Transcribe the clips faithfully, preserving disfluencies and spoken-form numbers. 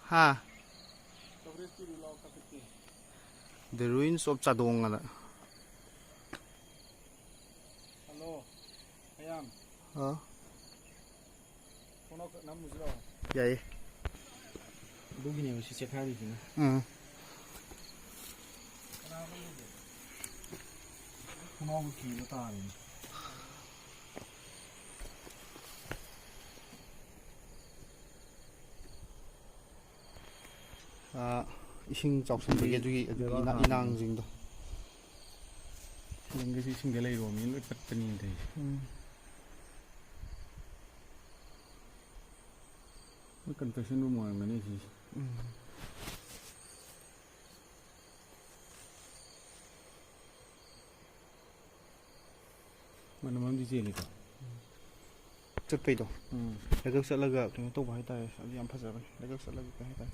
ꯍꯥ? The Ruins of ꯆꯥꯗꯣꯡ ꯑꯅ꯫ Hello, ꯃꯌꯥꯝ꯫ ꯑ? ꯈꯣꯡꯅꯥꯎ ꯈꯛ ꯅꯝꯃꯨꯁꯤꯔꯣ? ꯌꯥꯏꯌꯦ꯫ ꯑꯗꯨꯒꯤꯅꯦꯕ ꯁꯤ ꯆꯦꯛꯈꯥꯏꯔꯤꯁꯤꯅ꯫ ꯎꯝ꯫ ꯈꯣꯡꯅꯥꯎꯒ ꯀꯤꯕ ꯇꯥꯔꯦꯅꯦ꯫ ꯑꯥ, ꯏꯁꯤꯡ ꯆꯥꯎꯁꯤꯟꯕꯒꯤ ꯑꯗꯨꯒꯤ, ꯑꯗꯨꯒꯤ ꯏꯅꯥ-, ꯏꯅꯥꯡꯁꯤꯡꯗꯣ꯫ ꯈꯨꯂꯪꯒꯤꯁꯨ ꯏꯁꯤꯡꯗ ꯂꯩꯔꯨꯔꯕꯅꯤꯅ ꯂꯣꯏ ꯄꯠꯄꯅꯤꯅ ꯇꯧꯔꯤꯁꯦ꯫ ꯎꯝ꯫ ꯃꯣꯏ construction room ꯑꯣꯏꯔꯝꯒꯅꯤ ꯁꯤꯁꯦ꯫ ꯎꯝ꯫ ꯃꯅꯝ ꯑꯃꯗꯤ ꯆꯦꯜꯂꯤꯀꯣ꯫ ꯆꯠꯄꯩꯗꯣ꯫ ꯎꯝ꯫ ꯂꯩꯀꯛ ꯆꯠꯂꯒ ꯀꯩꯅꯣ ꯇꯧꯕ ꯍꯥꯏꯇꯥꯔꯦ꯫ ꯑꯗꯨ ꯌꯥꯝ ꯐꯖꯕꯅꯦ꯫ ꯂꯩꯀꯛ ꯆꯠꯂꯒ ꯀꯩ ꯍꯥꯏꯇꯥꯔꯦ꯫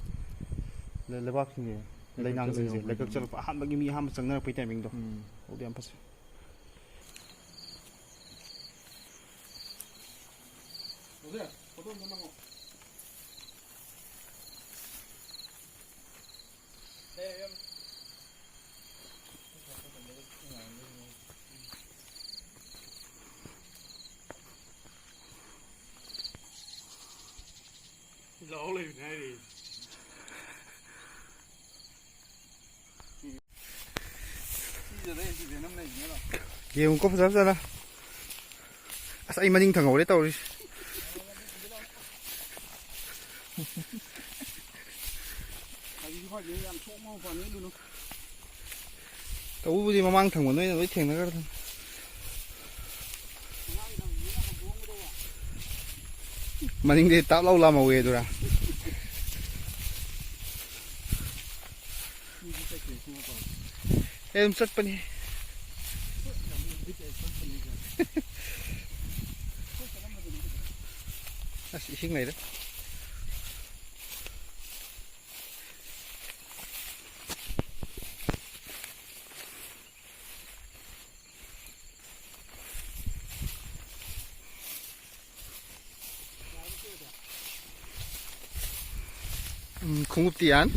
ꯂꯩ-, ꯂꯩꯕꯥꯛꯁꯤꯡꯁꯦ, ꯂꯩꯀꯛ ꯂꯩꯅꯥꯡꯁꯤꯡꯁꯦ, ꯆꯠꯂꯒ ꯂꯩꯀꯛ ꯆꯠꯂꯛꯄ ꯑꯍꯥꯟꯕꯒꯤ ꯃꯤ ꯑꯍꯥꯟꯕ ꯆꯪꯅꯔꯛꯄꯩ timing ꯗꯣ꯫ ꯎꯝ꯫ ꯑꯗꯨꯗꯤ ꯌꯥꯝ ꯐꯖꯩ꯫ ꯂꯥꯎ ꯂꯩꯕꯅꯦ ꯍꯥꯏꯔꯤ꯫ ꯌꯦꯡꯉꯨꯀꯣ ꯐꯖ ꯐꯖꯅ꯫ ꯑꯁ, ꯑꯩ ꯃꯅꯤꯡ ꯊꯪꯍꯧꯔꯦ ꯇꯧꯔꯤꯁꯦ꯫ ꯇꯧꯕꯕꯨꯗꯤ ꯃꯃꯥꯡ ꯊꯪꯕ ꯅꯣꯏꯅ ꯂꯣꯏ ꯊꯦꯡꯅꯈ꯭ꯔꯗꯝꯅꯤ꯫ ꯃꯅꯤꯡꯗꯤ ꯇꯥꯞ ꯂꯥꯎ ꯂꯥꯝꯍꯧꯋꯦ ꯑꯗꯨꯔꯥ? ꯑꯩ ꯑꯗꯨꯝ ꯆꯠꯄꯅꯤ꯫ ꯑꯁ, ꯏꯁꯤꯡ ꯂꯩꯔꯦ꯫ ꯎꯝ, ꯈꯣꯡꯎꯞꯇꯤ ꯌꯥꯅꯤ꯫